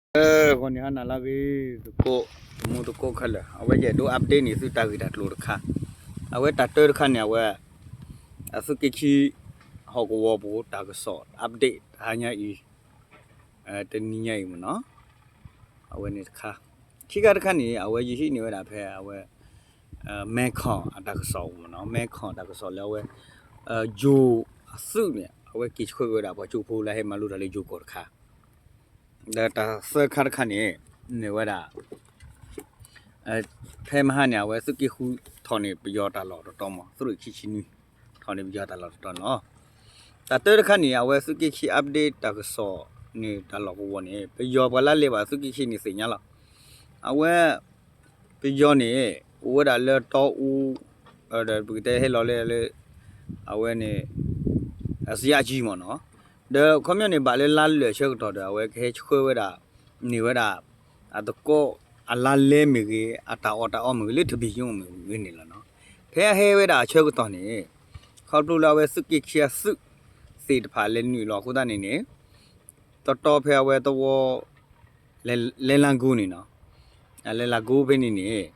အဂီၢ်န့ၣ် ဟါနၤလၢအဂ့ၤ သကိး မူသကိးခဲလၢာ် အဝဲယအဲၣ်ဒိး update န့ၢ်သုတၢ်ဂ့ၢ်တၢ်ကျိၤတခါ, အဝဲတၢ်တၢတခါန့ၣ် အဝဲ အသုးက့ခံ ဟီၣ်ကဝီၤပူၤ တၢ်ကစီၣ် update တဟါညါအံၤ တနံၤညါအံၤမ့ၢ်နီၤ, အဝဲန့ၣ်တခါ, ခံခါတခါန့ၣ် အဝဲယဟံးန့ၢ်ဝဲဒၣ်ဖဲအဝဲ မဲခီၣ်အတၢ်ကစီၣ်မ့ၢ်နီၤ, မဲခီၣ်တၢ်ကစီၣ်လၢအဝဲ ယိၤအသုးန့ၣ် အဝဲက့ၤဆှၢက့ၤဝဲဒၣ်ပှၤကၠိဖိလၢဟဲမၤလိတၢ်လၢယိၤကီၢ်တခါ, ဒီးတၢ်သၢခါတခါန့ၣ် မ့ၢ်ဝဲဒၣ် ဖဲမဟါန့ၣ် အဝဲသုးက့ဃုထီၣ်န့ၢ်ပယီၤတၢ်လီၢ်တတီၤမ့ၢ် သုးရ့ၣ်ခံဆံနွံ ထီၣ်န့ၢ်ပယီၤတၢ်လီၢ်တတီၤန့ၣ်လီၤ. တၢ်တၢတခါန့ၣ် အဝဲသုးက့ခံ update တၢ်ကစီၣ်န့ၣ် တၢ်လီၢ်ကဝီၤန့ၣ် ပယီၤပှၤလၢလဲၤဘၣ်သုးက့ခံန့ၣ်သ့ၣ်ညါလီၤ. အဝဲ ပယီၤန့ၣ် အိၣ်ဝဲဒၣ်လၢတီအူ ဒီးပကတဲဟဲလီၤလၢ အဝဲန့ၣ် အစယးကၠံမ့ၢ်နီၤ, ဒီးခီပညီန့ၣ် ဘၣ်လၢလါလၢာ်ဆၢကတီၢ်ဒီး အဝဲကဟဲဆှၢဝဲဒၣ် န့ၢ်ဝဲဒၣ် အသကိးအလါလဲမ့ၢ်ဂ့ၤ အတၢ်အီၣ်တၢ်အီမ့ၢ်ဂ့ၤ လၢတဘ့ၣ်ညိမ့ၢ်ဂ့ၤန့ၣ်လီၤနီၤ. ဖဲအဟဲဝဲဒၣ်အဆၢကတီၢ်န့ၣ် ခီဖျိလၢအဝဲသုးက့ခံအသုးသ့ၣ်တဖၣ်လဲၤနုာ်လီၤအဃိသတးန့ၣ်န့ၣ် တီတီဖဲအဝဲသဝီ လဲၤလၢကိန့ၣ်နီၤ, လဲၤလၢကိဖဲန့ၣ်န့ၣ်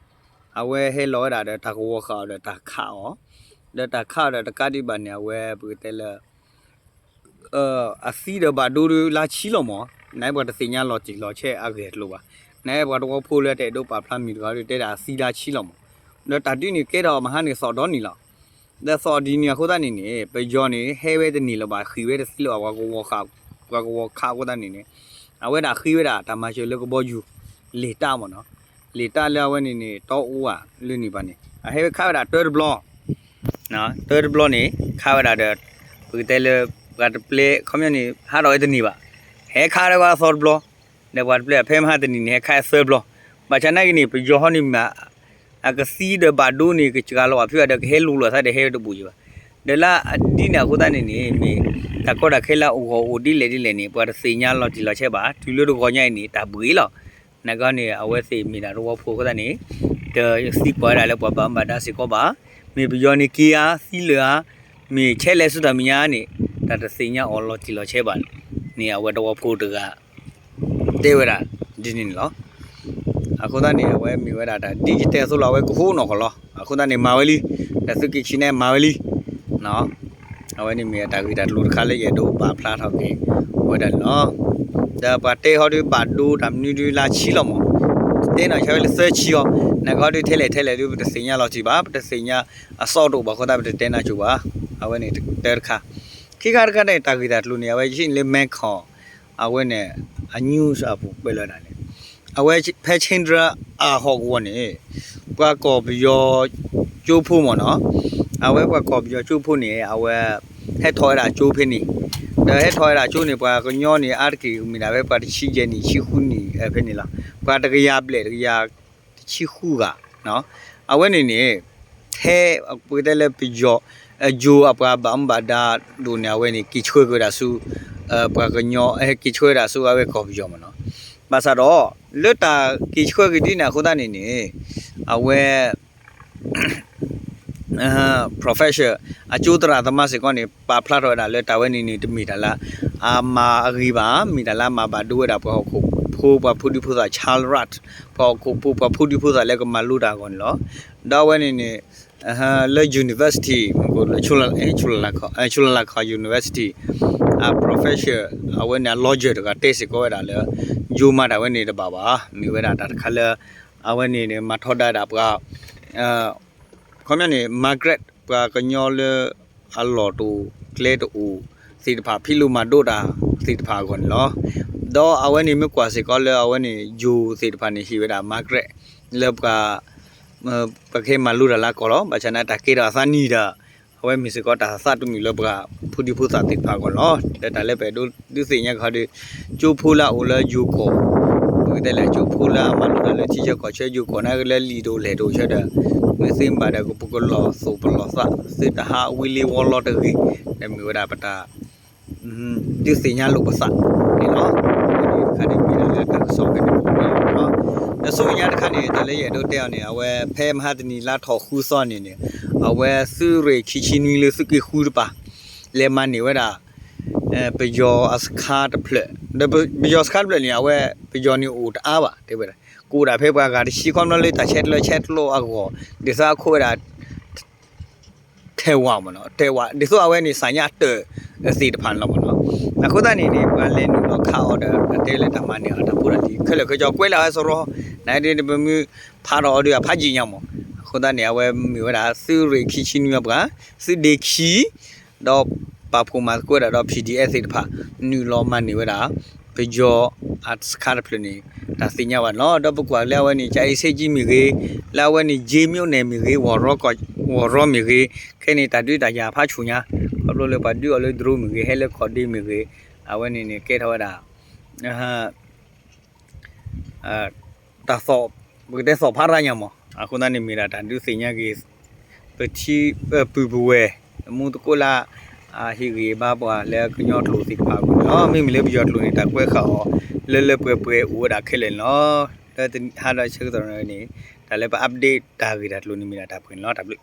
အဝဲဟဲလီၤဝဲဒၣ်ဒီးတၢ်ကဝီၤဃာ်အီၤဒီးတၢ်ခးအီၤ, ဒီးတၢ်ခးအီၤဒီးတကးဒံးဘၣ်န့ၣ် အဝဲပကတဲလၢ အသံဒီးဘၣ်ဒိဒုလါဆံလီၤမး, နပှၤတသ့ၣ်ညါလီၤတံၢ်လီၤဆဲးအဂ့ၢ်အကျိၤဘၣ်, နပှၤသဝီဖိလၢတအဲၣ်ဒိးပာ်ဖျါမံၤတဂၤဒီးတဲဒၣ်အသံလါဆံလီၤမး, ဒီးတၢ်ဒ်န့ၣ်ကဲထီၣ်မဟါန့ၣ်သီၣ်ဒီနံၤလီၤ. ဒီးသီၣ်ဒ်န့ၣ်အဃိသတးန့ၣ်န့ၣ် ပယီၤန့ၣ် ဟဲဝဲတန့ၢ်လၢၤဘၣ် ဃံးဝဲတသံလၢၤဘၣ် ပှၤကဝီၤခးအဃိသတးန့ၣ်န့ၣ် အဝဲဒၣ်ဃ့ဝဲဒၣ်တၢ်မၤစၢၤလၢကဘီယူၤ လ့ၣ်တၢ်မ့ၢ်နီၤ, လ့ၣ်တၢ်လၢအဝဲန့ၣ်န့ၣ် တီအူဧါလၢန့ၣ်ဘၣ်န့ၣ် အဟဲဝဲခးဝဲဒၣ်တၢတဘျီ တၢတဘျီန့ၣ် ခးဝဲဒၣ်ဒီး ပကတဲလၢ ပှၤတပျဲ ခီပညီန့ၣ် ဟးထီၣ်ဝဲတန့ၢ်ဘၣ်, ဟဲခးဒီးဝဲအသီတဘျီ, ဒီးပှၤတပျဲဖဲမဟါတနံၤန့ၣ် ဟဲခးဝဲသၢဘျီ, ဘၣ်ဆၣ်နာ်က့န့ၣ် ပယီၤဟီန့ၣ်မ့ၢ် အကသံဒီးဘၣ်ဒိန့ၣ် ကစှၤလီၤဘၣ်ဖုးဒီးကဟဲလိာ်လိာ်သးဒီးဟဲဝဲတဘူးယံၤဘၣ်, ဒီးလၢဒ်န့ၣ်အဃိသတးန့ၣ်န့ၣ် မ့ၢ်တၢ်ကီတၢ်ခဲလၢအဂီၢ်အိၣ်ဒ်လဲၣ်ဒ်လဲၣ်န့ၣ် ပှၤတသ့ၣ်ညါလီၤတံၢ်လီၤဆဲးဘၣ်, တုၤလၢတဂီၤညါအံၤန့ၣ် တၢ်ဘှံးလီၤ နကီန့ၣ် အဝဲသ့ၣ်မ့ၢ်ဒၣ်သဝီဖိအဃိသတးန့ၣ် တသံကွၢ်ဝဲဒၣ်လၢပှၤဘၣ်မူဘၣ်ဒါစ့ၢ်ကီးဘၣ်, မ့ၢ်ပယီၤန့ၣ်က့ၤဧါ သံလၢာ်ဧါ, မ့ၢ်ဆဲးလဲးဆူတၢ်မဲာ်ညါန့ၣ် တၢ်တသ့ၣ်ညါအီၤလီၤတံၢ်လီၤဆဲးဘၣ်န့ၣ် အဝဲသဝီဖိတဂၤ တဲဝဲဒၣ်ဒ်န့ၣ်န့ၣ်လီၤ. အဃိသတးန့ၣ် အဝဲမ့ၢ်ဝဲဒၣ်တၢ် digital သိးလီၤ အဝဲကဟိးနီၢ်ကီၢ်လီၤ. အဃိသတးန့ၣ် မၤဝဲလံ, ဒီးသုးက့ခံန့ၣ်မၤဝဲလံ အဝဲန့ၣ်မ့ၢ်တၢ်ဂ့ၢ်တၢ်ကျိၤတခါလၢယအဲၣ်ဒိးပာ်ဖျါထီၣ်က့ၤဝဲဒၣ်န့ၣ်လီၤ. ဒီးပှၤတဲဟီဒုးဘၣ်ဒိတၢ်မနုၤဒုးလါဆံလီၤမး, တဲနီၢ်ဆါဝဲလၢသၢဆံအီၤ, နကီဒုးထဲလဲၣ်ထဲလဲၣ်ဒုး ပတသ့ၣ်ညါလီၤတံၢ်ဘၣ်, ပတသ့ၣ်ညါအသီတအိၣ်ဘၣ်အဃိသတး ပတတဲနၢ်ကၠိဘၣ်. အဝဲန့ၣ်တၢတခါ, ခံခါတခါန့ၣ် တၢ်ဂ့ၢ်တၢ်ကျိၤန့ၣ် အဝဲယဟံးန့ၢ်လၢ မဲခီၣ် အဝဲန့ၣ် အ news အပူၤကွဲးလီၤဒၣ်န့ၣ်, အဝဲဖဲ Chandra အဟီၣ်ကဝီၤန့ၣ် ပှၤကီၢ်ပယီၤကၠိဖိမ့ၢ်နီၤ, အဝဲပှၤကီၢ်ပယီၤကၠိဖိန့ၣ် အဝဲ ဟဲထီၣ်ဝဲဒၣ်ကၠိဖဲန့ၣ်, ဒီးဟဲထီၣ်ဝဲဒၣ်ကၠိန့ၣ် ပှၤကညီန့ၣ် အါတက့ၢ်မ့ၢ်ဒၣ်ဝဲပှၤတဆံယဲၢ်နံၣ် ဆံဃုနံၣ်ဖဲန့ၣ်လီၤ. ပှၤတကယၤဘျဲၣ်တကယၤတဆံဃုဂၤ, အဝဲန့ၣ်န့ၣ် ထဲပကတဲလၢပယီၤ ယိၤအပှၤဘၣ်မူဘၣ်ဒါဒိၣ်န့ၣ် အဝဲန့ၣ် က့ၤဆှၢက့ၤဝဲဒၣ်ဆူ ပှၤကညီ က့ၤဆှၢဝဲဒၣ်ဆူအဝဲကီၢ်ပယီၤမ့ၢ်နီၤ. ဘၣ်ဆၣ်ဒီး လၢတၢ်က့ၤဆှၢက့ၤဒ်န့ၣ်အဃိသတးန့ၣ်န့ၣ် အဝဲ professor အကၠိသရၣ်သမါစ့ၢ်ကီးန့ၣ် ပာ်ဖျါထီၣ်ဝဲဒၣ်လၢတၢ်ဝဲန့ၣ်န့ၣ် တမ့ၢ်တၢ်လၢအမၤအဂ့ၤဘၣ်, မ့ၢ်တၢ်လၢအမၤဘၣ်ဒိဝဲဒၣ်ပှၤဟီၣ်ခိၣ်ဖိ ပှၤဖိဒံဖိသၣ် child right, ပှၤဟီၣ်ခိၣ်ဖိ ပှၤဖိဒံဖိသၣ်လၢကမၤလိတၢ်အဂီၢ်န့ၣ်လီၤ. ဒီးအဝဲန့ၣ်န့ၣ် လၢ university မ့ၢ်ကိးလၢ Chulalongkorn University အ professor အဝဲန့ၣ်အ lawyer တဂၤတဲစ့ၢ်ကီးဝဲဒၣ်လၢ ယိၤမၤတၢ်ဝဲန့ၣ်တဘၣ်ဘၣ်, မ့ၢ်ဝဲဒၣ်တၢ်တခါလၢ အဝဲန့ၣ်န့ၣ် မၤထီဒါဝဲဒၣ်ပှၤ ခီပညီန့ၣ် migrant ပှၤကညီလၢအလီၢ်တအိၣ်ကျဲတအိၣ်သ့ၣ်တဖၣ် ဖံးလိမၤဒိးတၢ်သ့ၣ်တဖၣ်အဂီၢ်န့ၣ်လီၤ. ဒီးအဝဲန့ၣ်မ့ၢ်ကွၢ်စ့ၢ်ကီးလၢအဝဲန့ၣ် ယိၤသ့ၣ်တဖၣ်န့ၣ် ဟ့ၣ်ဝဲဒၣ် migrant လၢပှၤ ပကဟဲမၤလိတၢ်လၢအကီၢ်လီၤ. ဘၣ်ဆၣ်န့ၣ် တၢ်ကဲထီၣ်အသးနံၣ်ဒီး အဝဲမ့ၢ်စ့ၢ်ကီးတၢ်သးတမုာ်လၢပှၤဖိဒံဖိသၣ်သ့ၣ်တဖၣ်အဂီၢ်လီၤ. ဒီးတၢ်လၢပအဲၣ်ဒိးဒုးသ့ၣ်ညါကဟီဒီး ကၠိဖိလၢအအိၣ်လၢယိၤကီၢ် ပကတဲလဲၣ် ကၠိဖိလၢအမၤလိတၢ်လၢထံဆၢကီၢ်ဆၢ ယိၤကီၢ်န့ၣ်လၢလံာ်တအိၣ်လဲၢ်တအိၣ်ဆၢဒီး မ့ၢ်သ့မ့ၢ်ဘၣ်ဒီး ပကလီၢ်သိၣ်ပလီၢ်သး သုတဟးဝံၤလံဝီလီၤတဂ့ၤ, ဒီးမ့ၢ်ဝဲဒၣ်ပတၢ် ဒုးသ့ၣ်ညါလိာ်ပသးန့ၣ်လီၤ. တခါန့ၣ်မ့ၢ်ဒၣ်လၢတၢ်ကစီၣ်ဖဲန့ၣ်လီၤ. ဒီးဆူညါတခါန့ၣ် တၢ်လၢယအဲၣ်ဒိးတဲအီၤန့ၣ် အဝဲဖဲမဟါတနံၤလါထီၣ်ဃုသီန့ၣ်န့ၣ် အဝဲသုးရ့ၣ်ခံဆံနွံလၢသုးက့ဃုတပၤ လဲၤမၤန့ၢ်ဝဲဒၣ် ပယီၤအစခါတဖျၢၣ် ဒီးပယီၤစခါတဖျၢၣ်န့ၣ် အဝဲပယီၤန့ၣ်အိၣ်တအါဘၣ် တဲဝဲဒၣ်, ကအိၣ်ဒၣ်ဖဲပှၤဂၤတဆံ ခီဖျိလၢတၢ်ဆဲးကျၢဆဲးကျိးအဂီၢ် ဒ်သိးအခိၣ်ဝဲဒၣ် ထဲဝၤမ့ၢ်နီၤ, ထဲဝၤ ဒ်သိးအဝဲန့ၣ် သးညါတၢၢ်သ့ၣ်တဖၣ်န့ၣ်လီၤမ့ၢ်နီၤ. အဃိသတးန့ၣ်န့ၣ် ပှၤလဲၤနုာ်လီၤခးအီၤဒီး တဲလၢတၢ်မၤန့ၢ်အီၤတၢ်ဖိတၢ်လံၤ ခဲလၢာ်ခဲဆ့ ကွဲးလၢအဝဲစရီ နဒ်ပမ့ၢ်ဖးထီၣ်အီၤဒီးအဖးယံာ်ညါမ့ၢ်. အဃိသတးန့ၣ် အဝဲမ့ၢ်ဝဲဒၣ် သုးရ့ၣ်ခံဆံနွံအပှၤ သုးဒ့ခံ ဒီးပာ်ဖှိၣ်မၤသကိးဝဲဒၣ်ဒီး P D F သ့ၣ်တဖၣ် နုာ်လီၤမၤန့ၢ်ဝဲဒၣ် ပယီၤအစခါတဖျၢၣ်န့ၣ် တၢ်သ့ၣ်ညါဘၣ်န့ၣ်လီၤ. ဒီးပကွၢ်လၢအဝဲန့ၣ် ကၠအ့စ့ကၠံမ့ၢ်ဂ့ၤ, လၢအဝဲန့ၣ် ယ့မၠိန့ၣ်မ့ၢ်ဂ့ၤ, ဝီၤရီမ့ၢ်ဂ့ၤ, ခဲန့ၣ် တၢ်ဒုးတၢ်ယၤဖးဆူၣ်ညါ, ခီဖျိလၢပှၤဒုးအီၤလၢ drone မ့ၢ်ဂ့ၤ, ဟဲလၢခီၣ်ဒ့မ့ၢ်ဂ့ၤ, အဝဲန့ၣ်န့ၣ် ကဲထီၣ်ဝဲဒၣ် တၢ်သီၣ်, ပကတဲသီၣ်ဖးရါညါမး, အဃိသတးန့ၣ်မ့ၢ်ဒၣ်တၢ်ဒုးသ့ၣ်ညါက့ၤ ပထံ ပုၢ်ပဝဲၢ် မူသကိးလၢ အဟ့ၣ်ဂံၢ်ဘါပှၤလၢကညီကျိာ်သ့ၣ်တဖၣ်အဂီၢ်န့ၣ်လီၤ. မ့မ့ၢ်လၢပယီၤကျိာ်န့ၣ် တၢ်ကွဲးဃာ်အီၤ လၢလၢပှဲၤပှဲၤအိၣ်ဝဲဒၣ်ခဲလၢာ်န့ၣ်လီၤ. လၢဟါဒီးဆၢကတီၢ်န့ၣ် တၢ်လၢပ update တၢ်ဂ့ၢ်တၢ်ကျိၤန့ၣ်မ့ၢ်ဒၣ်တၢ်ပှဲၤန့ၣ်လီၤ. တၢ်ဘျုး